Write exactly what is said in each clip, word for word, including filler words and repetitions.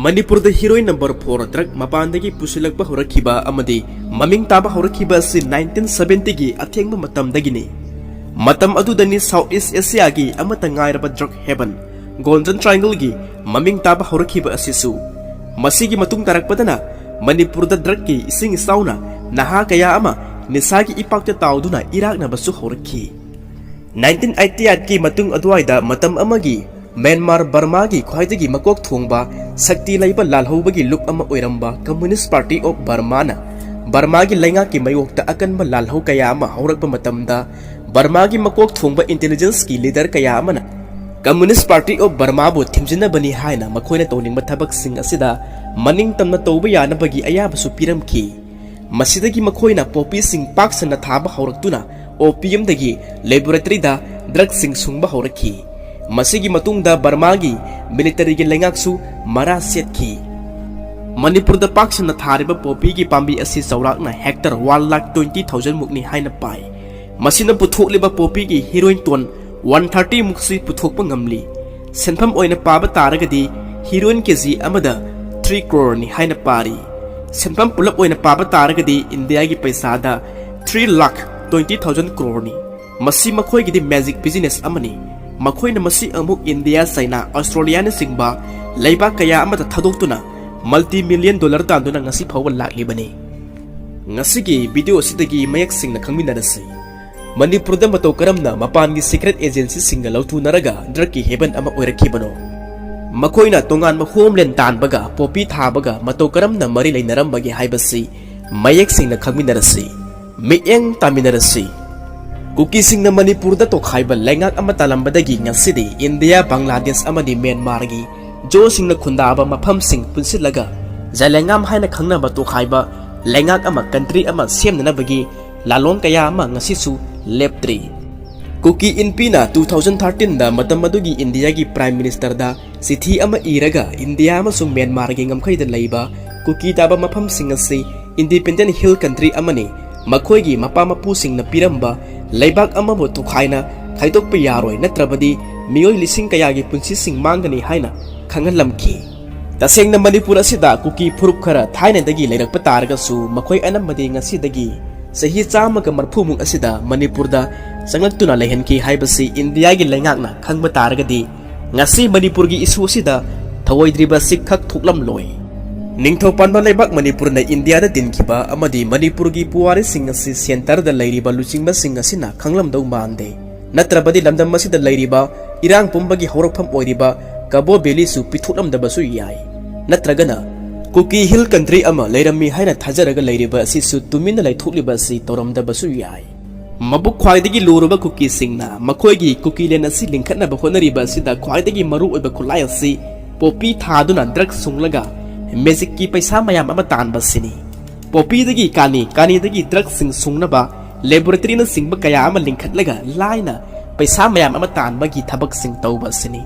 ꯃꯅꯤꯄꯨꯔꯗ heroine number four drug ꯃꯄꯥꯟꯗꯒꯤ ꯄꯨꯁꯤꯜꯂꯛꯄ ꯍꯧꯔꯛꯈꯤꯕ ꯑꯃꯗꯤ ꯃꯃꯤꯡ ꯇꯥꯕ ꯍꯧꯔꯛꯈꯤꯕ ꯑꯁꯤ ꯅꯥꯏꯟꯇꯤꯟ ꯁꯚꯦꯟꯇꯤꯒꯤ ꯑꯊꯦꯡꯕ ꯃꯇꯝꯗꯒꯤꯅꯤ꯫ ꯃꯇꯝ ꯑꯗꯨꯗꯅꯤ ꯁꯥꯎꯠ ꯏꯁ ꯑꯦꯁꯤꯌꯥꯒꯤ ꯑꯃꯠꯇ ꯉꯥꯏꯔꯕ ꯗ꯭ꯔꯒ ꯍꯦꯕꯟ ꯒꯣꯜꯗꯟ ꯇ꯭ꯔꯥꯏꯡꯒꯜꯒꯤ ꯃꯃꯤꯡ ꯇꯥꯕ ꯍꯧꯔꯛꯈꯤꯕ ꯑꯁꯤꯁꯨ꯫ ꯃꯁꯤꯒꯤ ꯃꯇꯨꯡ ꯇꯥꯔꯛꯄꯗꯅ ꯃꯅꯤꯄꯨꯔꯗ ꯗ꯭ꯔꯒꯀꯤ ꯏꯁꯤꯡ ꯏꯆꯥꯎꯅ ꯅꯍꯥ ꯀꯌꯥ ꯑꯃ ꯅꯤꯁꯥꯒꯤ ꯏꯄꯥꯛꯇ ꯇꯥꯎꯗꯨꯅ ꯏꯔꯥꯛꯅꯕꯁꯨ ꯍꯧꯔꯛꯈꯤ꯫ ꯅꯥꯏꯟꯇꯤꯟ ꯑꯩꯠꯇꯤ ꯑꯩꯠꯀꯤ ꯃꯇꯨꯡ ꯑꯗꯨꯋꯥꯏꯗ ꯃꯇꯝ ꯑꯃꯒꯤ ꯃ꯭ꯌꯥꯟꯃꯥꯔ ꯕꯔꯃꯥꯒꯤ ꯈ꯭ꯋꯥꯏꯗꯒꯤ ꯃꯀꯣꯛ ꯊꯣꯡꯕ ꯁꯛꯇꯤ ꯂꯩꯕ ꯂꯥꯜꯍꯧꯕꯒꯤ ꯂꯨꯞ ꯑꯃ ꯑꯣꯏꯔꯝꯕ ꯀꯝꯃꯨꯅꯤꯁ ꯄꯥꯔꯇꯤ ꯑꯣꯐ ꯕꯔꯃꯥꯅ ꯕꯔꯃꯥꯒꯤ ꯂꯩꯉꯥꯛꯀꯤ ꯃꯥꯌꯣꯛꯇ ꯑꯀꯟꯕ ꯂꯥꯜꯍꯧ ꯀꯌꯥ ꯑꯃ ꯍꯧꯔꯛꯄ ꯃꯇꯝꯗ ꯕꯔꯃꯥꯒꯤ ꯃꯀꯣꯛ ꯊꯣꯡꯕ ꯏꯟꯇꯦꯂꯤꯖꯦꯟꯁꯀꯤ ꯂꯤꯗꯔ ꯀꯌꯥ ꯑꯃꯅ ꯀꯝꯃꯨꯅꯤꯁ ꯄꯥꯔꯇꯤ ꯑꯣꯐ ꯕꯔꯃꯥꯕꯨ ꯊꯤꯡꯖꯤꯟꯅꯕꯅꯤ ꯍꯥꯏꯅ ꯃꯈꯣꯏꯅ ꯇꯧꯅꯤꯡꯕ ꯊꯕꯛꯁꯤꯡ ꯑꯁꯤꯗ ꯃꯅꯤꯡ ꯇꯝꯅ ꯇꯧꯕ ꯌꯥꯅꯕꯒꯤ ꯑꯌꯥꯕꯁꯨ ꯄꯤꯔꯝꯈꯤ꯫ ꯃꯁꯤꯗꯒꯤ ꯃꯈꯣꯏꯅ ꯄꯣꯄꯤꯁꯤꯡ ꯄꯥꯛ ꯁꯟꯅ ꯊꯥꯕ ꯍꯧꯔꯛꯇꯨꯅ ꯑꯣꯄꯤꯌꯝꯗꯒꯤ ꯂꯦꯕꯣꯔꯦꯇꯔꯤꯗ ꯗ꯭ꯔꯒꯁꯤꯡ ꯁꯨꯡꯕ ꯍꯧꯔꯛꯈꯤ꯫ ꯃꯁꯤꯒꯤ ꯃꯇꯨꯡꯗ ꯕꯔꯃꯥꯒꯤ ꯃꯤꯂꯤꯇꯔꯤꯒꯤ ꯂꯩꯉꯥꯛꯁꯨ ꯃꯔꯥ ꯁꯦꯠꯈꯤ꯫ ꯃꯅꯤꯄꯨꯔꯗ ꯄꯥꯛ ꯁꯟꯅ ꯊꯥꯔꯤꯕ ꯄꯣꯄꯤꯒꯤ ꯄꯥꯝꯕꯤ ꯑꯁꯤ ꯆꯥꯎꯔꯥꯛꯅ hectare one lakh twenty thousand ꯃꯨꯛꯅꯤ ꯍꯥꯏꯅ ꯄꯥꯏ꯫ ꯃꯁꯤꯅ ꯄꯨꯊꯣꯛꯂꯤꯕ ꯄꯣꯄꯤꯒꯤ ꯍꯤꯔꯣꯏꯟ ꯇꯣꯟ ꯋꯥꯟ ꯊꯥꯔꯇꯤ ꯃꯨꯛꯁꯤ ꯄꯨꯊꯣꯛꯄ ꯉꯝꯂꯤ꯫ ꯁꯦꯟꯐꯝ ꯑꯣꯏꯅ ꯄꯥꯕ ꯇꯥꯔꯒꯗꯤ ꯍꯤꯔꯣꯏꯟ ꯀꯦꯖꯤ ꯑꯃꯗ ꯊ꯭ꯔꯤ ꯀ꯭ꯔꯣꯔꯅꯤ ꯍꯥꯏꯅ ꯄꯥꯔꯤ꯫ ꯁꯦꯟꯐꯝ ꯄꯨꯂꯞ ꯑꯣꯏꯅ ꯄꯥꯕ ꯇꯥꯔꯒꯗꯤ ꯏꯟꯗꯤꯌꯥꯒꯤ ꯄꯩꯁꯥꯗ ꯊ꯭ꯔꯤ ꯂꯥꯈ ꯇ꯭ꯋꯦꯟꯇꯤ ꯊꯥꯎꯖꯟ ꯀ꯭ꯔꯣꯔꯅꯤ꯫ ꯃꯁꯤ ꯃꯈꯣꯏꯒꯤꯗꯤ ꯃꯦꯖꯤꯛ ꯕꯤꯖꯤꯅꯦꯁ ꯑꯃꯅꯤ꯫ ꯃꯈꯣꯏꯅ ꯃꯁꯤ ꯑꯃꯨꯛ ꯏꯟꯗꯤꯌꯥ, ꯆꯩꯅꯥ, ꯑꯣꯁꯇ꯭ꯔꯦꯂꯤꯌꯥꯅꯆꯤꯡꯕ ꯂꯩꯕꯥꯛ ꯀꯌꯥ ꯑꯃꯗ ꯊꯥꯗꯣꯛꯇꯨꯅ ꯃꯜꯇꯤ ꯃꯤꯂꯤꯌꯟ ꯗꯣꯂꯔ ꯇꯥꯟꯗꯨꯅ ꯉꯁꯤ ꯐꯥꯎꯕ ꯂꯥꯛꯂꯤꯕꯅꯤ꯫ ꯉꯁꯤꯒꯤ ꯚꯤꯗꯤꯑꯣ ꯑꯁꯤꯗꯒꯤ ꯃꯌꯦꯛ ꯁꯦꯡꯅ ꯈꯪꯃꯤꯟꯅꯔꯁꯤ꯫ ꯃꯅꯤꯄꯨꯔꯗ ꯃꯇꯧ ꯀꯔꯝꯅ ꯃꯄꯥꯟꯒꯤ ꯁꯤꯀ꯭ꯔꯦꯠ ꯑꯦꯖꯦꯟꯁꯤꯁꯤꯡꯒ ꯂꯧꯊꯨꯅꯔꯒ ꯗ꯭ꯔꯒꯀꯤ ꯍꯦꯕꯟ ꯑꯃ ꯑꯣꯏꯔꯛꯈꯤꯕꯅꯣ? ꯃꯈꯣꯏꯅ ꯇꯣꯉꯥꯟꯕ ꯍꯣꯝꯂꯦꯟ ꯇꯥꯟꯕꯒ ꯄꯣꯄꯤ ꯊꯥꯕꯒ ꯃꯇꯧ ꯀꯔꯝꯅ ꯃꯔꯤ ꯂꯩꯅꯔꯝꯕꯒꯦ ꯍꯥꯏꯕꯁꯤ ꯃꯌꯦꯛ ꯁꯦꯡꯅ ꯈꯪꯃꯤꯟꯅꯔꯁꯤ꯫ ꯃꯤꯠꯌꯦꯡ ꯇꯥꯃꯤꯟꯅꯔꯁꯤ꯫ ꯀꯨꯀꯤꯁꯤꯡꯅ ꯃꯅꯤꯄꯨꯔꯗ ꯇꯣꯈꯥꯏꯕ ꯂꯩꯉꯥꯛ ꯑꯃ ꯇꯥꯂꯝꯕꯗꯒꯤ ꯉꯁꯤꯗꯤ ꯏꯟꯗꯤꯌꯥ, ꯕꯪꯒ꯭ꯂꯥꯗꯦꯁ ꯑꯃꯗꯤ ꯃ꯭ꯌꯥꯟꯃꯥꯔꯒꯤ ꯖꯣꯁꯤꯡꯅ ꯈꯨꯟꯗꯥꯕ ꯃꯐꯝꯁꯤꯡ ꯄꯨꯟꯁꯤꯜꯂꯒ ꯖꯂꯦꯉꯥꯝ ꯍꯥꯏꯅ ꯈꯪꯅꯕ ꯇꯣꯈꯥꯏꯕ ꯂꯩꯉꯥꯛ ꯑꯃ, ꯀꯟꯇ꯭ꯔꯤ ꯑꯃ ꯁꯦꯝꯅꯅꯕꯒꯤ ꯂꯥꯂꯣꯡ ꯀꯌꯥ ꯑꯃ ꯉꯁꯤꯁꯨ ꯂꯦꯞꯇ꯭ꯔꯤ꯫ ꯀꯨꯀꯤ ꯏꯟꯄꯤꯅ ꯇꯨ ꯊꯥꯎꯖꯟ ꯊꯥꯔꯇꯤꯟꯗ ꯃꯇꯝ ꯑꯗꯨꯒꯤ ꯏꯟꯗꯤꯌꯥꯒꯤ ꯄ꯭ꯔꯥꯏꯝ ꯃꯤꯅꯤꯁꯇꯔꯗ ꯆꯤꯊꯤ ꯑꯃ ꯏꯔꯒ ꯏꯟꯗꯤꯌꯥ ꯑꯃꯁꯨꯡ ꯃ꯭ꯌꯥꯟꯃꯥꯔꯒꯤ ꯉꯝꯈꯩꯗ ꯂꯩꯕ ꯀꯨꯀꯤ ꯇꯥꯕ ꯃꯐꯝꯁꯤꯡ ꯑꯁꯤ ꯏꯟꯗꯤꯄꯦꯟꯗꯦꯟ ꯍꯤꯜ ꯀꯟꯇ꯭ꯔꯤ ꯑꯃꯅꯤ, ꯃꯈꯣꯏꯒꯤ ꯃꯄꯥ ꯃꯄꯨꯁꯤꯡꯅ ꯄꯤꯔꯝꯕ ꯂꯩꯕꯥꯛ ꯑꯃꯕꯨ ꯇꯣꯈꯥꯏꯅ ꯈꯥꯏꯗꯣꯛꯄ ꯌꯥꯔꯣꯏ, ꯅꯠꯇ꯭ꯔꯕꯗꯤ ꯃꯤꯑꯣꯏ ꯂꯤꯁꯤꯡ ꯀꯌꯥꯒꯤ ꯄꯨꯟꯁꯤꯁꯤꯡ ꯃꯥꯡꯒꯅꯤ ꯍꯥꯏꯅ ꯈꯪꯍꯜꯂꯝꯈꯤ꯫ ꯇꯁꯦꯡꯅ ꯃꯅꯤꯄꯨꯔ ꯑꯁꯤꯗ ꯀꯨꯀꯤ ꯐꯨꯔꯨꯞ ꯈꯔ ꯊꯥꯏꯅꯗꯒꯤ ꯂꯩꯔꯛꯄ ꯇꯥꯔꯒꯁꯨ, ꯃꯈꯣꯏ ꯑꯅꯝꯕꯗꯤ ꯉꯁꯤꯗꯒꯤ ꯆꯍꯤ ꯆꯥꯝꯃꯒ ꯃꯔꯐꯨꯃꯨꯛ ꯑꯁꯤꯗ ꯃꯅꯤꯄꯨꯔꯗ ꯆꯪꯂꯛꯇꯨꯅ ꯂꯩꯍꯟꯈꯤ ꯍꯥꯏꯕꯁꯤ ꯏꯟꯗꯤꯌꯥꯒꯤ ꯂꯩꯉꯥꯛꯅ ꯈꯪꯕ ꯇꯥꯔꯒꯗꯤ, ꯉꯁꯤ ꯃꯅꯤꯄꯨꯔꯒꯤ issue ꯑꯁꯤꯗ ꯊꯧꯑꯣꯏꯗ꯭ꯔꯤꯕ ꯁꯤ ꯈꯛ ꯊꯣꯛꯂꯝꯂꯣꯏ꯫ ꯅꯤꯡꯊꯧ ꯄꯥꯟꯕ ꯂꯩꯕꯥꯛ ꯃꯅꯤꯄꯨꯔꯅ ꯏꯟꯗꯤꯌꯥꯗ ꯇꯤꯟꯈꯤꯕ ꯑꯃꯗꯤ ꯃꯅꯤꯄꯨꯔꯒꯤ ꯄꯨꯋꯥꯔꯤꯁꯤꯡ ꯑꯁꯤ centreꯗ ꯂꯩꯔꯤꯕ ꯂꯨꯆꯤꯡꯕꯁꯤꯡ ꯑꯁꯤꯅ ꯈꯪꯂꯝꯗꯧ ꯃꯥꯟꯗꯦ꯫ ꯅꯠꯇ꯭ꯔꯕꯗꯤ ꯂꯝꯗꯝ ꯑꯁꯤꯗ ꯂꯩꯔꯤꯕ ꯏꯔꯥꯡ ꯄꯨꯝꯕꯒꯤ ꯍꯧꯔꯛꯐꯝ ꯑꯣꯏꯔꯤꯕ ꯀꯕꯣ ꯚꯦꯂꯤꯁꯨ ꯄꯤꯊꯣꯛꯂꯝꯗꯕꯁꯨ ꯌꯥꯏ꯫ ꯅꯠꯇ꯭ꯔꯒꯅ ꯀꯨꯀꯤ hill country ꯑꯃ ꯂꯩꯔꯝꯃꯤ ꯍꯥꯏꯅ ꯊꯥꯖꯔꯒ ꯂꯩꯔꯤꯕ ꯑꯁꯤꯁꯨ ꯇꯨꯃꯤꯟꯅ ꯂꯩꯊꯣꯛꯂꯤꯕ ꯑꯁꯤ ꯇꯧꯔꯝꯗꯕꯁꯨ ꯌꯥꯏ꯫ ꯃꯕꯨꯛ ꯈ꯭ꯋꯥꯏꯗꯒꯤ ꯂꯨꯔꯕ ꯀꯨꯀꯤꯁꯤꯡꯅ ꯃꯈꯣꯏꯒꯤ ꯀꯨꯀꯤꯂꯦꯟ ꯑꯁꯤ ꯂꯤꯡꯈꯠꯅꯕ ꯍꯣꯠꯅꯔꯤꯕ ꯑꯁꯤꯗ ꯈ꯭ꯋꯥꯏꯗꯒꯤ ꯃꯔꯨ ꯑꯣꯏꯕ ꯈꯨꯠꯂꯥꯏ ꯑꯁꯤ poppy ꯊꯥꯗꯨꯅ drug ꯁꯨꯡꯂꯒ magicꯀꯤ ꯄꯩꯁꯥ ꯃꯌꯥꯝ ꯑꯃ ꯇꯥꯟꯕꯁꯤꯅꯤ꯫ Poppyꯗꯒꯤ ꯀꯥꯅꯤ, ꯀꯥꯅꯤꯗꯒꯤ drugꯁꯤꯡ ꯁꯨꯡꯅꯕ laboratoryꯅꯆꯤꯡꯕ ꯀꯌꯥ ꯑꯃ ꯂꯤꯡꯈꯠꯂꯒ ꯂꯥꯏꯅ ꯄꯩꯁꯥ ꯃꯌꯥꯝ ꯑꯃ ꯇꯥꯟꯕꯒꯤ ꯊꯕꯛꯁꯤꯡ ꯇꯧꯕ ꯑꯁꯤꯅꯤ꯫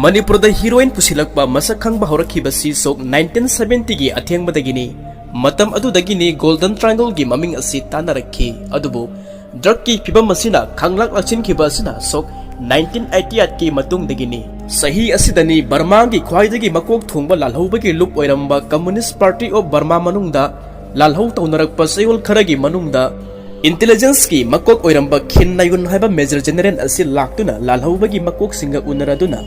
ꯃꯅꯤꯄꯨꯔꯗ heroin ꯄꯨꯁꯤꯜꯂꯛꯄ ꯃꯁꯛ ꯈꯪꯕ ꯍꯧꯔꯛꯈꯤꯕꯁꯤ ꯁꯣꯛ nineteen seventyꯒꯤ ꯑꯊꯦꯡꯕꯗꯒꯤꯅꯤ꯫ ꯃꯇꯝ ꯑꯗꯨꯗꯒꯤꯅꯤ Golden Triangleꯒꯤ ꯃꯃꯤꯡ ꯑꯁꯤ ꯇꯥꯟꯅꯔꯛꯈꯤ꯫ ꯑꯗꯨꯕꯨ drugꯀꯤ ꯐꯤꯕꯝ ꯑꯁꯤꯅ ꯈꯪꯂꯥꯛ ꯂꯥꯛꯁꯤꯟꯈꯤꯕ ꯑꯁꯤꯅ ꯁꯣꯛ nineteen eighty eightꯀꯤ ꯃꯇꯨꯡꯗꯒꯤꯅꯤ꯫ ꯆꯍꯤ ꯑꯁꯤꯗꯅꯤ ꯕꯔꯃꯥꯒꯤ ꯈ꯭ꯋꯥꯏꯗꯒꯤ ꯃꯀꯣꯛ ꯊꯣꯡꯕ ꯂꯥꯜꯍꯧꯕꯒꯤ ꯂꯨꯞ ꯑꯣꯏꯔꯝꯕ Communist Party of Burma ꯃꯅꯨꯡꯗ ꯂꯥꯜꯍꯧ ꯇꯧꯅꯔꯛꯄ ꯆꯌꯣꯜ ꯈꯔꯒꯤ ꯃꯅꯨꯡꯗ intelligenceꯀꯤ ꯃꯀꯣꯛ ꯑꯣꯏꯔꯝꯕ ꯈꯤꯟ ꯅꯥꯌꯨꯟ ꯍꯥꯏꯕ Major General ꯑꯁꯤ ꯂꯥꯛꯇꯨꯅ ꯂꯥꯜꯍꯧꯕꯒꯤ ꯃꯀꯣꯛꯁꯤꯡꯒ ꯎꯅꯔꯗꯨꯅ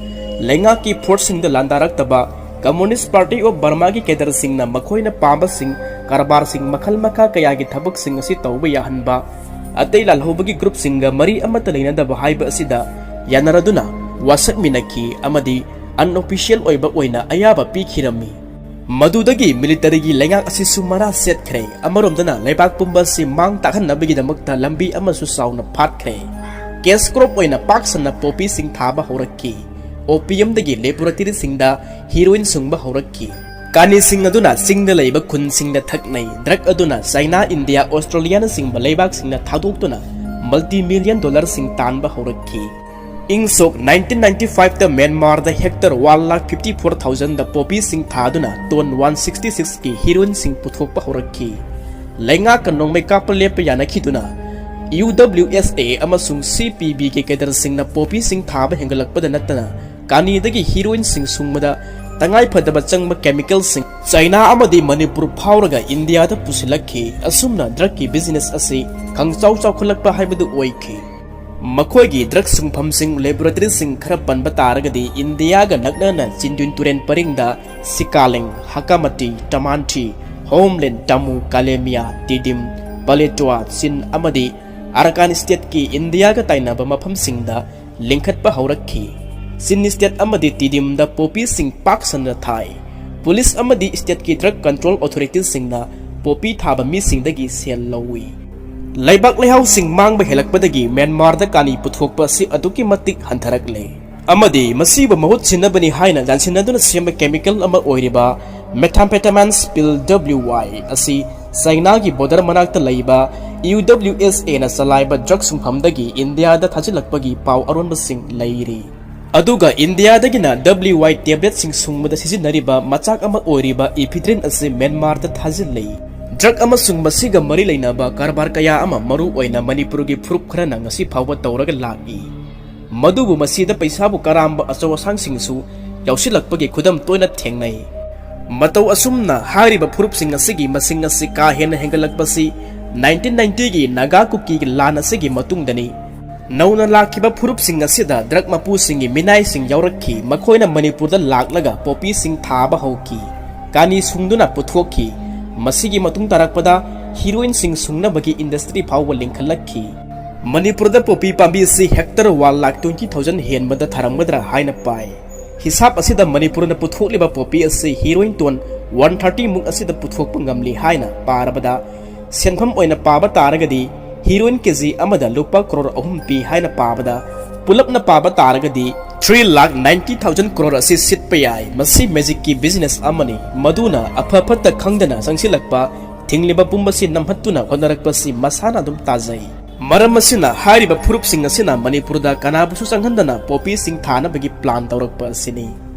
ꯂꯩꯉꯥꯛꯀꯤ forceꯁꯤꯡꯗ ꯂꯥꯟꯗꯥꯔꯛꯇꯕ Communist Party of Burmaꯒꯤ cadreꯁꯤꯡꯅ ꯃꯈꯣꯏꯅ ꯄꯥꯝꯕꯁꯤꯡ, ꯀꯔꯕꯥꯔꯁꯤꯡ, ꯃꯈꯜ ꯃꯈꯥ ꯀꯌꯥꯒꯤ ꯊꯕꯛꯁꯤꯡ ꯑꯁꯤ ꯇꯧꯕ ꯌꯥꯍꯟꯕ, ꯑꯇꯩ ꯂꯥꯜꯍꯧꯕꯒꯤ groupꯁꯤꯡꯒ ꯃꯔꯤ ꯑꯃꯠꯇ ꯂꯩꯅꯗꯕ ꯍꯥꯏꯕ ꯑꯁꯤꯗ ꯌꯥꯅꯔꯗꯨꯅ ꯋꯥꯁꯛꯃꯤꯟꯅꯈꯤ ꯑꯃꯗꯤ unofficial ꯑꯣꯏꯕ ꯑꯣꯏꯅ ꯑꯌꯥꯕ ꯄꯤꯈꯤꯔꯝꯃꯤ꯫ ꯃꯗꯨꯗꯒꯤ militaryꯒꯤ ꯂꯩꯉꯥꯛ ꯑꯁꯤꯁꯨ ꯃꯔꯥ ꯁꯦꯠꯈ꯭ꯔꯦ꯫ ꯑꯃꯔꯣꯝꯗꯅ ꯂꯩꯕꯥꯛ ꯄꯨꯝꯕ ꯑꯁꯤ ꯃꯥꯡ ꯇꯥꯛꯍꯟꯅꯕꯒꯤꯗꯃꯛꯇ ꯂꯝꯕꯤ ꯑꯃꯁꯨ ꯆꯥꯎꯅ ꯐꯥꯠꯈ꯭ꯔꯦ꯫ Cash crop ꯑꯣꯏꯅ ꯄꯥꯛ ꯁꯟꯅ poppyꯁꯤꯡ ꯊꯥꯕ ꯍꯧꯔꯛꯈꯤ꯫ Opiumꯗꯒꯤ laboratoryꯁꯤꯡꯗ heroin ꯁꯨꯡꯕ ꯍꯧꯔꯛꯈꯤ꯫ ꯀꯥꯅꯤꯁꯤꯡ ꯑꯗꯨꯅ ꯆꯤꯡꯗ ꯂꯩꯕ ꯈꯨꯟꯁꯤꯡꯗ ꯊꯛꯅꯩ꯫ Drug ꯑꯗꯨꯅ ꯆꯥꯏꯅꯥ, ꯏꯟꯗꯤꯌꯥ, ꯑꯣꯁꯇ꯭ꯔꯦꯂꯤꯌꯥꯅꯆꯤꯡꯕ ꯂꯩꯕꯥꯛꯁꯤꯡꯗ ꯊꯥꯗꯣꯛꯇꯨꯅ multi-million dollarꯁꯤꯡ ꯇꯥꯟꯕ ꯍꯧꯔꯛꯈꯤ꯫ ꯏꯪ ꯁꯣꯛ nineteen ninety fiveꯇ ꯃ꯭ꯌꯥꯟꯃꯥꯔꯗ hectare one lakh fifty four thousandꯗ poppyꯁꯤꯡ ꯊꯥꯗꯨꯅ ton one sixty sixꯀꯤ heroinꯁꯤꯡ ꯄꯨꯊꯣꯛꯄ ꯍꯧꯔꯛꯈꯤ꯫ ꯂꯩꯉꯥꯛꯀ ꯅꯣꯡꯃꯩ ꯀꯥꯞꯄ ꯂꯦꯞꯄ ꯌꯥꯅꯈꯤꯗꯨꯅ UWSA ꯑꯃꯁꯨꯡ CPBꯒꯤ cadreꯁꯤꯡꯅ poppyꯁꯤꯡ ꯊꯥꯕ ꯍꯦꯟꯒꯠꯂꯛꯄꯗ ꯅꯠꯇꯅ ꯀꯥꯅꯤꯗꯒꯤ heroinꯁꯤꯡ ꯁꯨꯡꯕꯗ ꯇꯉꯥꯏ ꯐꯗꯕ ꯆꯪꯕ ꯀꯦꯃꯤꯀꯦꯜꯁꯤꯡ ꯆꯥꯏꯅꯥ ꯑꯃꯗꯤ ꯃꯅꯤꯄꯨꯔ ꯐꯥꯎꯔꯒ ꯏꯟꯗꯤꯌꯥꯗ ꯄꯨꯁꯤꯜꯂꯛꯈꯤ꯫ ꯑꯁꯨꯝꯅ ꯗ꯭ꯔꯒꯀꯤ ꯕꯤꯖꯤꯅꯦꯁ ꯑꯁꯤ ꯈꯪꯆꯥꯎ ꯆꯥꯎꯈꯠꯂꯛꯄ ꯍꯥꯏꯕꯗꯨ ꯑꯣꯏꯈꯤ꯫ ꯃꯈꯣꯏꯒꯤ ꯗ꯭ꯔꯒ ꯁꯨꯡꯐꯝꯁꯤꯡ, ꯂꯦꯕꯣꯔꯦꯇꯔꯤꯁꯤꯡ ꯈꯔ ꯄꯟꯕ ꯇꯥꯔꯒꯗꯤ, ꯏꯟꯗꯤꯌꯥꯒ ꯅꯛꯅꯅ ꯆꯤꯟꯗ꯭ꯋꯤꯟ ꯇꯨꯔꯦꯜ ꯄꯔꯤꯡꯗ ꯁꯤꯀꯥꯂꯤꯡ, ꯍꯀꯥꯃꯇꯤ, ꯇꯃꯥꯟꯊꯤ, ꯍꯣꯝꯂꯦꯟ, ꯇꯥꯃꯨ, ꯀꯥꯂꯦꯃꯤꯌꯥ, ꯇꯤꯗꯤꯝ, ꯄꯂꯦꯇ꯭ꯋꯥ, ꯆꯤꯟ ꯑꯃꯗꯤ ꯑꯔꯀꯥꯟ ꯁ꯭ꯇꯦꯠꯀꯤ ꯏꯟꯗꯤꯌꯥꯒ ꯇꯥꯏꯅꯕ ꯃꯐꯝꯁꯤꯡꯗ ꯂꯤꯡꯈꯠꯄ ꯍꯧꯔꯛꯈꯤ꯫ ꯆꯤꯟ ꯁ꯭ꯇꯦꯠ ꯑꯃꯗꯤ ꯇꯤꯗꯤꯝꯗ ꯄꯣꯄꯤꯁꯤꯡ ꯄꯥꯛ ꯁꯟꯅ ꯊꯥꯏ꯫ ꯄꯨꯂꯤꯁ ꯑꯃꯗꯤ ꯁ꯭ꯇꯦꯠꯀꯤ ꯗ꯭ꯔꯒ ꯀꯟꯇ꯭ꯔꯣꯜ ꯑꯣꯊꯣꯔꯤꯇꯤꯁꯤꯡꯅ ꯄꯣꯄꯤ ꯊꯥꯕ ꯃꯤꯁꯤꯡꯗꯒꯤ ꯁꯦꯜ ꯂꯧꯏ꯫ ꯂꯩꯕꯥꯛ ꯂꯩꯍꯥꯎꯁꯤꯡ ꯃꯥꯡꯕ ꯍꯦꯜꯂꯛꯄꯗꯒꯤ ꯃ꯭ꯌꯥꯟꯃꯥꯔꯗ ꯀꯥꯅꯤ ꯄꯨꯊꯣꯛꯄ ꯑꯁꯤ ꯑꯗꯨꯛꯀꯤ ꯃꯇꯤꯛ ꯍꯟꯊꯔꯛꯂꯦ꯫ ꯑꯃꯗꯤ ꯃꯁꯤꯕꯨ ꯃꯍꯨꯠ ꯁꯤꯟꯅꯕꯅꯤ ꯍꯥꯏꯅ ꯌꯥꯟꯁꯤꯟꯅꯗꯨꯅ ꯁꯦꯝꯕ ꯀꯦꯃꯤꯀꯦꯜ ꯑꯃ ꯑꯣꯏꯔꯤꯕ methamphetamines pill W Y ꯑꯁꯤ ꯆꯥꯏꯅꯥꯒꯤ ꯕꯣꯔꯗꯔ ꯃꯅꯥꯛꯇ ꯂꯩꯕ U W S Aꯅ ꯆꯂꯥꯏꯕ ꯗ꯭ꯔꯒ ꯁꯨꯡꯐꯝꯗꯒꯤ ꯏꯟꯗꯤꯌꯥꯗ ꯊꯥꯖꯤꯜꯂꯛꯄꯒꯤ ꯄꯥꯎ ꯑꯔꯣꯟꯕꯁꯤꯡ ꯂꯩꯔꯤ꯫ ꯑꯗꯨꯒ ꯏꯟꯗꯤꯌꯥꯗꯒꯤꯅ W Y ꯇꯦꯕ꯭ꯂꯦꯠꯁꯤꯡ ꯁꯨꯡꯕꯗ ꯁꯤꯖꯤꯟꯅꯔꯤꯕ ꯃꯆꯥꯛ ꯑꯃ ꯑꯣꯏꯔꯤꯕ ephedrine ꯑꯁꯤ ꯃ꯭ꯌꯥꯟꯃꯥꯔꯗ ꯊꯥꯖꯤꯜꯂꯤ꯫ ꯗ꯭ꯔꯒ ꯑꯃꯁꯨꯡ ꯃꯁꯤꯒ ꯃꯔꯤ ꯂꯩꯅꯕ ꯀꯔꯕꯥꯔ ꯀꯌꯥ ꯑꯃ, ꯃꯔꯨ ꯑꯣꯏꯅ ꯃꯅꯤꯄꯨꯔꯒꯤ ꯐꯨꯔꯨꯞ ꯈꯔꯅ ꯉꯁꯤ ꯐꯥꯎꯕ ꯇꯧꯔꯒ ꯂꯥꯛꯏ꯫ ꯃꯗꯨꯕꯨ ꯃꯁꯤꯗ ꯄꯩꯁꯥꯕꯨ ꯀꯔꯥꯝꯕ ꯑꯆꯧ ꯑꯁꯥꯡꯁꯤꯡꯁꯨ ꯌꯥꯎꯁꯤꯜꯂꯛꯄꯒꯤ ꯈꯨꯗꯝ ꯇꯣꯏꯅ ꯊꯦꯡꯅꯩ꯫ ꯃꯇꯧ ꯑꯁꯨꯝꯅ ꯍꯥꯏꯔꯤꯕ ꯐꯨꯔꯨꯞꯁꯤꯡ ꯑꯁꯤꯒꯤ ꯃꯁꯤꯡ ꯑꯁꯤ ꯀꯥ ꯍꯦꯟꯅ ꯍꯦꯟꯒꯠꯂꯛꯄꯁꯤ nineteen ninetyꯒꯤ ꯅꯥꯒꯥ ꯀꯨꯀꯤꯒꯤ ꯂꯥꯟ ꯑꯁꯤꯒꯤ ꯃꯇꯨꯡꯗꯅꯤ꯫ ꯅꯧꯅ ꯂꯥꯛꯈꯤꯕ ꯐꯨꯔꯨꯞꯁꯤꯡ ꯑꯁꯤꯗ ꯗ꯭ꯔꯒ ꯃꯄꯨꯁꯤꯡꯒꯤ ꯃꯤꯅꯥꯏꯁꯤꯡ ꯌꯥꯎꯔꯛꯈꯤ꯫ ꯃꯈꯣꯏꯅ ꯃꯅꯤꯄꯨꯔꯗ ꯂꯥꯛꯂꯒ ꯄꯣꯄꯤꯁꯤꯡ ꯊꯥꯕ ꯍꯧꯈꯤ꯫ ꯀꯥꯅꯤ ꯁꯨꯡꯗꯨꯅ ꯄꯨꯊꯣꯛꯈꯤ꯫ ꯃꯁꯤꯒꯤ ꯃꯇꯨꯡ ꯇꯥꯔꯛꯄꯗ ꯍꯤꯔꯣꯏꯟꯁꯤꯡ ꯁꯨꯡꯅꯕꯒꯤ ꯏꯟꯗꯁꯇ꯭ꯔꯤ ꯐꯥꯎꯕ ꯂꯤꯡꯈꯠꯂꯛꯈꯤ꯫ ꯃꯅꯤꯄꯨꯔꯗ ꯄꯣꯄꯤ ꯄꯥꯝꯕꯤ ꯑꯁꯤ hectare one lakh twenty thousand ꯍꯦꯟꯕꯗ ꯊꯥꯔꯝꯒꯗ꯭ꯔꯥ ꯍꯥꯏꯅ ꯄꯥꯏ꯫ ꯍꯤꯁꯥꯞ ꯑꯁꯤꯗ ꯃꯅꯤꯄꯨꯔꯅ ꯄꯨꯊꯣꯛꯂꯤꯕ ꯄꯣꯄꯤ ꯑꯁꯤ ꯍꯤꯔꯣꯏꯟ ꯇꯣꯟ one thirty ꯃꯨꯛ ꯑꯁꯤꯗ ꯄꯨꯊꯣꯛꯄ ꯉꯝꯂꯤ ꯍꯥꯏꯅ ꯄꯥꯔꯕꯗ, ꯁꯦꯟꯐꯝ ꯑꯣꯏꯅ ꯄꯥꯕ ꯇꯥꯔꯒꯗꯤ ꯍꯤꯔꯣꯏꯟ ꯀꯦꯖꯤ ꯑꯃꯗ ꯂꯨꯄꯥ ꯀ꯭ꯔꯣꯔ ꯑꯍꯨꯝ ꯄꯤ ꯍꯥꯏꯅ ꯄꯥꯕꯗ, ꯄꯨꯂꯞꯅ ꯄꯥꯕ ꯇꯥꯔꯒꯗꯤ three lakh ninety thousand crore ꯑꯁꯤ ꯁꯤꯠꯄ ꯌꯥꯏ꯫ ꯃꯁꯤ ꯃꯦꯖꯤꯛꯀꯤ ꯕꯤꯖꯤꯅꯦꯁ ꯑꯃꯅꯤ꯫ ꯃꯗꯨꯅ ꯑꯐ ꯐꯠꯇ ꯈꯪꯗꯅ ꯆꯪꯁꯤꯜꯂꯛꯄ ꯊꯤꯡꯂꯤꯕ ꯄꯨꯝꯕꯁꯤ ꯅꯝꯍꯠꯇꯨꯅ ꯍꯣꯠꯅꯔꯛꯄꯁꯤ ꯃꯁꯥꯅ ꯑꯗꯨꯝ ꯇꯥꯖꯩ꯫ ꯃꯔꯝ ꯑꯁꯤꯅ ꯍꯥꯏꯔꯤꯕ ꯐꯨꯔꯨꯞꯁꯤꯡ ꯑꯁꯤꯅ ꯃꯅꯤꯄꯨꯔꯗ ꯀꯅꯥꯕꯨꯁꯨ ꯆꯪꯍꯟꯗꯅ ꯄꯣꯄꯤꯁꯤꯡ ꯊꯥꯅꯕꯒꯤ ꯄ꯭ꯂꯥꯟ ꯇꯧꯔꯛꯄ ꯑꯁꯤꯅꯤ꯫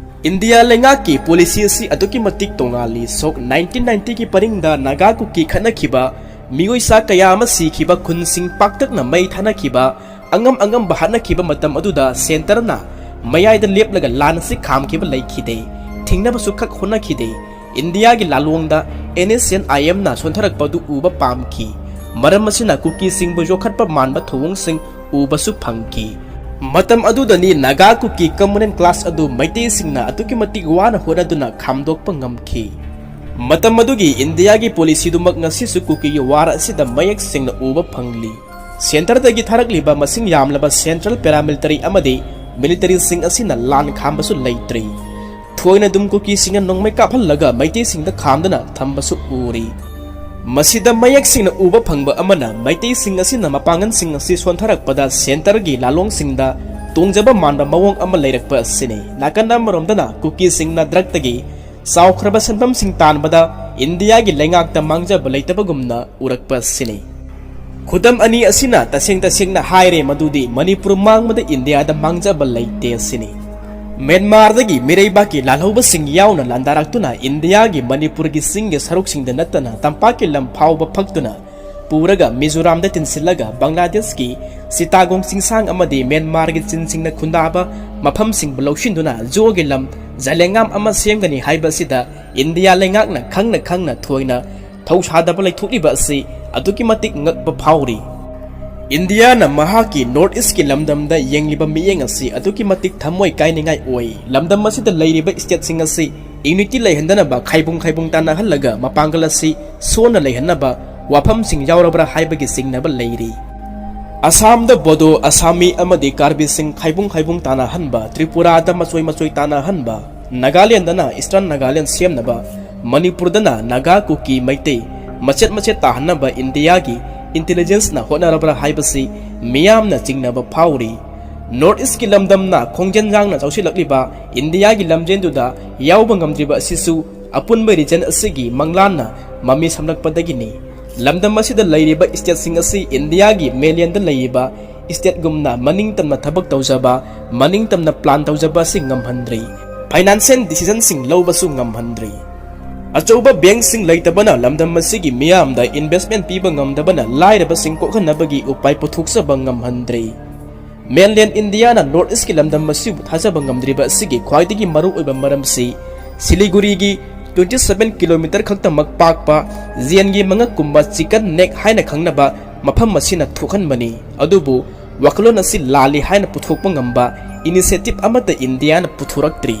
ꯏꯟꯗꯤꯌꯥ ꯂꯩꯉꯥꯛꯀꯤ ꯄꯣꯂꯤꯁꯤ ꯑꯁꯤ ꯑꯗꯨꯛꯀꯤ ꯃꯇꯤꯛ ꯇꯣꯉꯥꯜꯂꯤ꯫ ꯁꯣꯛ nineteen ninetyꯒꯤ ꯄꯔꯤꯡꯗ ꯅꯥꯒꯥ ꯀꯨꯀꯤ ꯈꯠꯅꯈꯤꯕ, ꯃꯤꯑꯣꯏ ꯆꯥ ꯀꯌꯥ ꯑꯃ ꯁꯤꯈꯤꯕ, ꯈꯨꯟꯁꯤꯡ ꯄꯥꯛꯇꯛꯅ ꯃꯩ ꯊꯥꯅꯈꯤꯕ, ꯑꯉꯝ ꯑꯉꯝꯕ ꯍꯥꯠꯅꯈꯤꯕ ꯃꯇꯝ ꯑꯗꯨꯗ ꯁꯦꯟꯇꯔꯅ ꯃꯌꯥꯏꯗ ꯂꯦꯞꯂꯒ ꯂꯥꯟ ꯑꯁꯤ ꯈꯥꯝꯈꯤꯕ ꯂꯩꯈꯤꯗꯦ꯫ ꯊꯤꯡꯅꯕꯁꯨ ꯈꯛ ꯍꯣꯠꯅꯈꯤꯗꯦ꯫ ꯏꯟꯗꯤꯌꯥꯒꯤ ꯂꯥꯂꯣꯡꯗ NSCN-IM-ꯅ ꯁꯣꯟꯊꯔꯛꯄꯗꯨ ꯎꯕ ꯄꯥꯝꯈꯤ꯫ ꯃꯔꯝ ꯑꯁꯤꯅ ꯀꯨꯀꯤꯁꯤꯡꯕꯨ ꯌꯣꯛꯈꯠꯄ ꯃꯥꯟꯕ ꯊꯧꯑꯣꯡꯁꯤꯡ ꯎꯕꯁꯨ ꯐꯪꯈꯤ꯫ ꯃꯇꯝ ꯑꯗꯨꯗꯅꯤ ꯅꯥꯒꯥ ꯀꯨꯀꯤ communal class ꯑꯗꯨ ꯃꯩꯇꯩꯁꯤꯡꯅ ꯑꯗꯨꯛꯀꯤ ꯃꯇꯤꯛ ꯋꯥꯅ ꯍꯣꯠꯅꯗꯨꯅ ꯈꯥꯝꯗꯣꯛꯄ ꯉꯝꯈꯤ꯫ ꯃꯇꯝ ꯑꯗꯨꯒꯤ ꯏꯟꯗꯤꯌꯥꯒꯤ policy-ꯗꯨꯃꯛ ꯉꯁꯤꯁꯨ ꯀꯨꯀꯤꯒꯤ war ꯑꯁꯤꯗ ꯃꯌꯦꯛ ꯁꯦꯡꯅ ꯎꯕ ꯐꯪꯂꯤ꯫ Centre-ꯗꯒꯤ ꯊꯥꯔꯛꯂꯤꯕ ꯃꯁꯤꯡ ꯌꯥꯝꯂꯕ central paramilitary ꯑꯃꯗꯤ military-ꯁꯤꯡ ꯑꯁꯤꯅ ꯂꯥꯟ ꯈꯥꯝꯕꯁꯨ ꯂꯩꯇ꯭ꯔꯤ꯫ ꯊꯣꯏꯅ ꯑꯗꯨꯝ ꯀꯨꯀꯤꯁꯤꯡꯅ ꯅꯣꯡꯃꯩ ꯀꯥꯞꯍꯜꯂꯒ ꯃꯩꯇꯩꯁꯤꯡꯗ ꯈꯥꯝꯗꯨꯅ ꯊꯝꯕꯁꯨ ꯎꯔꯤ꯫ ꯃꯁꯤꯗ ꯃꯌꯦꯛ ꯁꯦꯡꯅ ꯎꯕ ꯐꯪꯕ ꯑꯃꯅ ꯃꯩꯇꯩꯁꯤꯡ ꯑꯁꯤꯅ ꯃꯄꯥꯡꯒꯜꯁꯤꯡ ꯑꯁꯤ ꯁꯣꯟꯊꯔꯛꯄꯗ centre-ꯒꯤ ꯂꯥꯂꯣꯡꯁꯤꯡꯗ ꯇꯣꯡꯖꯕ ꯃꯥꯟꯕ ꯃꯑꯣꯡ ꯑꯃ ꯂꯩꯔꯛꯄ ꯑꯁꯤꯅꯤ꯫ ꯅꯥꯀꯟ ꯑꯃꯔꯣꯝꯗꯅ ꯀꯨꯀꯤꯁꯤꯡꯅ drug-ꯇꯒꯤ ꯆꯥꯎꯈ꯭ꯔꯕ ꯁꯦꯟꯐꯝꯁꯤꯡ ꯇꯥꯟꯕꯗ ꯏꯟꯗꯤꯌꯥꯒꯤ ꯂꯩꯉꯥꯛꯇ ꯃꯥꯡꯖꯕ ꯂꯩꯇꯕꯒꯨꯝꯅ ꯎꯔꯛꯄ ꯑꯁꯤꯅꯤ꯫ ꯈꯨꯗꯝ ꯑꯅꯤ ꯑꯁꯤꯅ ꯇꯁꯦꯡ ꯇꯁꯦꯡꯅ ꯍꯥꯏꯔꯦ ꯃꯗꯨꯗꯤ ꯃꯅꯤꯄꯨꯔ ꯃꯥꯡꯕꯗ ꯏꯟꯗꯤꯌꯥꯗ ꯃꯥꯡꯖꯕ ꯂꯩꯇꯦ ꯑꯁꯤꯅꯤ꯫ ꯃ꯭ꯌꯥꯟꯃꯥꯔꯗꯒꯤ ꯃꯤꯔꯩꯕꯥꯛꯀꯤ ꯂꯥꯜꯍꯧꯕꯁꯤꯡ ꯌꯥꯎꯅ ꯂꯥꯟꯗꯥꯔꯛꯇꯨꯅ ꯏꯟꯗꯤꯌꯥꯒꯤ ꯃꯅꯤꯄꯨꯔꯒꯤ ꯆꯤꯡꯒꯤ ꯁꯔꯨꯛꯁꯤꯡꯗ ꯅꯠꯇꯅ ꯇꯝꯄꯥꯛꯀꯤ ꯂꯝ ꯐꯥꯎꯕ ꯐꯛꯇꯨꯅ ꯄꯨꯔꯒ ꯃꯤꯖꯣꯔꯥꯝꯗ ꯇꯤꯟꯁꯤꯜꯂꯒ ꯕꯪꯒ꯭ꯂꯥꯗꯦꯁꯀꯤ ꯁꯤꯇꯥꯒꯣꯡ ꯆꯤꯡꯁꯥꯡ ꯑꯃꯗꯤ ꯃ꯭ꯌꯥꯟꯃꯥꯔꯒꯤ ꯆꯤꯟꯁꯤꯡꯅ ꯈꯨꯟꯗꯥꯕ ꯃꯐꯝꯁꯤꯡꯕꯨ ꯂꯧꯁꯤꯟꯗꯨꯅ ꯖꯣꯒꯤ ꯂꯝ ꯖꯂꯦꯡꯉꯥꯝ ꯑꯃ ꯁꯦꯝꯒꯅꯤ ꯍꯥꯏꯕ ꯑꯁꯤꯗ ꯏꯟꯗꯤꯌꯥ ꯂꯩꯉꯥꯛꯅ ꯈꯪꯅ ꯈꯪꯅ ꯊꯣꯏꯅ ꯊꯧꯁꯥꯗꯕ ꯂꯩꯊꯣꯛꯂꯤꯕ ꯑꯁꯤ ꯑꯗꯨꯛꯀꯤ ꯃꯇꯤꯛ ꯉꯛꯄ ꯐꯥꯎꯔꯤ꯫ ꯏꯟꯗꯤꯌꯥꯅ ꯃꯍꯥꯛꯀꯤ North East-ꯀꯤ ꯂꯝꯗꯝꯗ ꯌꯦꯡꯂꯤꯕ ꯃꯤꯠꯌꯦꯡ ꯑꯁꯤ ꯑꯗꯨꯛꯀꯤ ꯃꯇꯤꯛ ꯊꯃꯣꯏ ꯀꯥꯏꯅꯤꯡꯉꯥꯏ ꯑꯣꯏ꯫ ꯂꯝꯗꯝ ꯑꯁꯤꯗ ꯂꯩꯔꯤꯕ state-ꯁꯤꯡ ꯑꯁꯤ unity ꯂꯩꯍꯟꯗꯅꯕ ꯈꯥꯏꯕꯨꯡ ꯈꯥꯏꯕꯨꯡ ꯇꯥꯅꯍꯜꯂꯒ ꯃꯄꯥꯡꯒꯜ ꯑꯁꯤ ꯁꯣꯟꯅ ꯂꯩꯍꯟꯅꯕ ꯋꯥꯐꯝꯁꯤꯡ ꯌꯥꯎꯔꯕ꯭ꯔꯥ ꯍꯥꯏꯕꯒꯤ ꯆꯤꯡꯅꯕ ꯂꯩꯔꯤ꯫ ꯑꯁꯥꯝꯗ ꯕꯣꯗꯣ, ꯑꯁꯥꯃꯤ ꯑꯃꯗꯤ ꯀꯥꯔꯕꯤꯁꯤꯡ ꯈꯥꯏꯕꯨꯡ ꯈꯥꯏꯕꯨꯡ ꯇꯥꯅꯍꯟꯕ, ꯇ꯭ꯔꯤꯄꯨꯔꯥꯗ ꯃꯆꯣꯏ ꯃꯆꯣꯏ ꯇꯥꯅꯍꯟꯕ, ꯅꯥꯒꯥꯂꯦꯟꯗꯅ Eastern Nagaland ꯁꯦꯝꯅꯕ, ꯃꯅꯤꯄꯨꯔꯗꯅ ꯅꯥꯒꯥ, ꯀꯨꯀꯤ, ꯃꯩꯇꯩ ꯃꯆꯦꯠ ꯃꯆꯦꯠ ꯇꯥꯍꯟꯅꯕ ꯏꯟꯗꯤꯌꯥꯒꯤ intelligence-ꯅ ꯍꯣꯠꯅꯔꯕ꯭ꯔꯥ ꯍꯥꯏꯕꯁꯤ ꯃꯤꯌꯥꯝꯅ ꯆꯤꯡꯅꯕ ꯐꯥꯎꯔꯤ꯫ North East-ꯀꯤ ꯂꯝꯗꯝꯅ ꯈꯣꯡꯖꯦꯜ ꯌꯥꯡꯅ ꯆꯥꯎꯁꯤꯜꯂꯛꯂꯤꯕ ꯏꯟꯗꯤꯌꯥꯒꯤ ꯂꯝꯖꯦꯜꯗꯨꯗ ꯌꯥꯎꯕ ꯉꯝꯗ꯭ꯔꯤꯕ ꯑꯁꯤꯁꯨ ꯑꯄꯨꯟꯕ region ꯑꯁꯤꯒꯤ ꯃꯪꯂꯥꯟꯅ ꯃꯃꯤ ꯁꯝꯂꯛꯄꯗꯒꯤꯅꯤ꯫ ꯂꯝꯗꯝ ꯑꯁꯤꯗ ꯂꯩꯔꯤꯕ state-ꯁꯤꯡ ꯑꯁꯤ ꯏꯟꯗꯤꯌꯥꯒꯤ mainland-ꯗ ꯂꯩꯔꯤꯕ state-ꯒꯨꯝꯅ ꯃꯅꯤꯡ ꯇꯝꯅ ꯊꯕꯛ ꯇꯧꯖꯕ, ꯃꯅꯤꯡ ꯇꯝꯅ plan ꯇꯧꯖꯕ ꯑꯁꯤ ꯉꯝꯍꯟꯗ꯭ꯔꯤ꯫ Financial decision-ꯁꯤꯡ ꯂꯧꯕꯁꯨ ꯉꯝꯍꯟꯗ꯭ꯔꯤ꯫ ꯑꯆꯧꯕ bank-ꯁꯤꯡ ꯂꯩꯇꯕꯅ ꯂꯝꯗꯝ ꯑꯁꯤꯒꯤ ꯃꯤꯌꯥꯝꯗ investment ꯄꯤꯕ ꯉꯝꯗꯕꯅ ꯂꯥꯏꯔꯕꯁꯤꯡ ꯀꯣꯛꯍꯟꯅꯕꯒꯤ ꯎꯄꯥꯏ ꯄꯨꯊꯣꯛꯆꯕ ꯉꯝꯍꯟꯗ꯭ꯔꯤ꯫ Mainland ꯏꯟꯗꯤꯌꯥꯅ North East-ꯀꯤ ꯂꯝꯗꯝ ꯑꯁꯤꯕꯨ ꯊꯥꯖꯕ ꯉꯝꯗ꯭ꯔꯤꯕ ꯑꯁꯤꯒꯤ ꯈ꯭ꯋꯥꯏꯗꯒꯤ ꯃꯔꯨꯑꯣꯏꯕ ꯃꯔꯝꯁꯤ ꯁꯤꯂꯤꯒꯨꯔꯤꯒꯤ twenty seven kilometer ꯈꯛꯇꯃꯛ ꯄꯥꯛꯄ ꯌꯦꯟꯒꯤ ꯃꯉꯛꯀꯨꯝꯕ chicken neck ꯍꯥꯏꯅ ꯈꯪꯅꯕ ꯃꯐꯝ ꯑꯁꯤꯅ ꯊꯣꯛꯍꯟꯕꯅꯤ꯫ ꯑꯗꯨꯕꯨ ꯋꯥꯈꯜꯂꯣꯟ ꯑꯁꯤ ꯂꯥꯜꯂꯤ ꯍꯥꯏꯅ ꯄꯨꯊꯣꯛꯄ ꯉꯝꯕ initiative ꯑꯃꯠꯇ ꯏꯟꯗꯤꯌꯥꯅ ꯄꯨꯊꯣꯔꯛꯇ꯭ꯔꯤ꯫